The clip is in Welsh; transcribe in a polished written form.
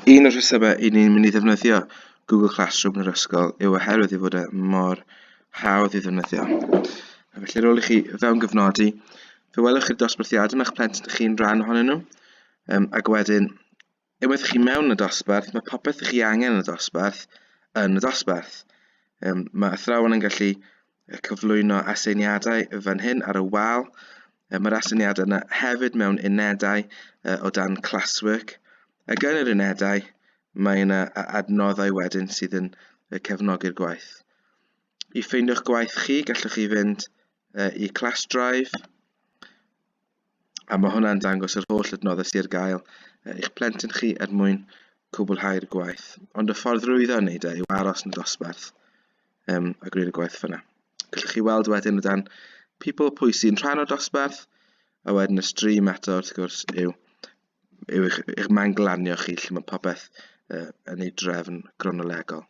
Un o'r rhesymau i ni'n mynd i ddefnyddio Google Classroom yn yr ysgol yw oherwydd ei fod e mor hawdd i ddefnyddio. A felly ar ôl i chi fewngyfnodi, fe welwch chi'r dosbarthiadau mae'ch plentyn chi'n rhan ohonyn nhw, um, ac wedyn, unwaith chi mewn y dosbarth, mae popeth chi angen yn y dosbarth yn y dosbarth. Um, mae athrawon yn gallu cyflwyno aseiniadau fan hyn ar y wal. Mae'r aseiniadau yna hefyd mewn unedau o dan classwork. Ac yn yr unedau, mae yna adnoddau wedyn sydd yn cefnogi'r gwaith. I ffeindio'ch gwaith chi, gallwch chi fynd i Class Drive, a mae hwnna'n dangos yr holl adnoddau sydd ar gael i'ch plentyn chi er mwyn cwblhau'r gwaith. Ond y ffordd rwyddo yn wneud e yw aros yn y dosbarth um, a gwneud y gwaith fyna. Gallwch chi weld wedyn o dan people pwy sy'n rhan o'r dosbarth, a wedyn y stream eto wrth gwrs yw, yw eich, eich man glanio chi lle mae popeth uh, yn ei drefn gronolegol.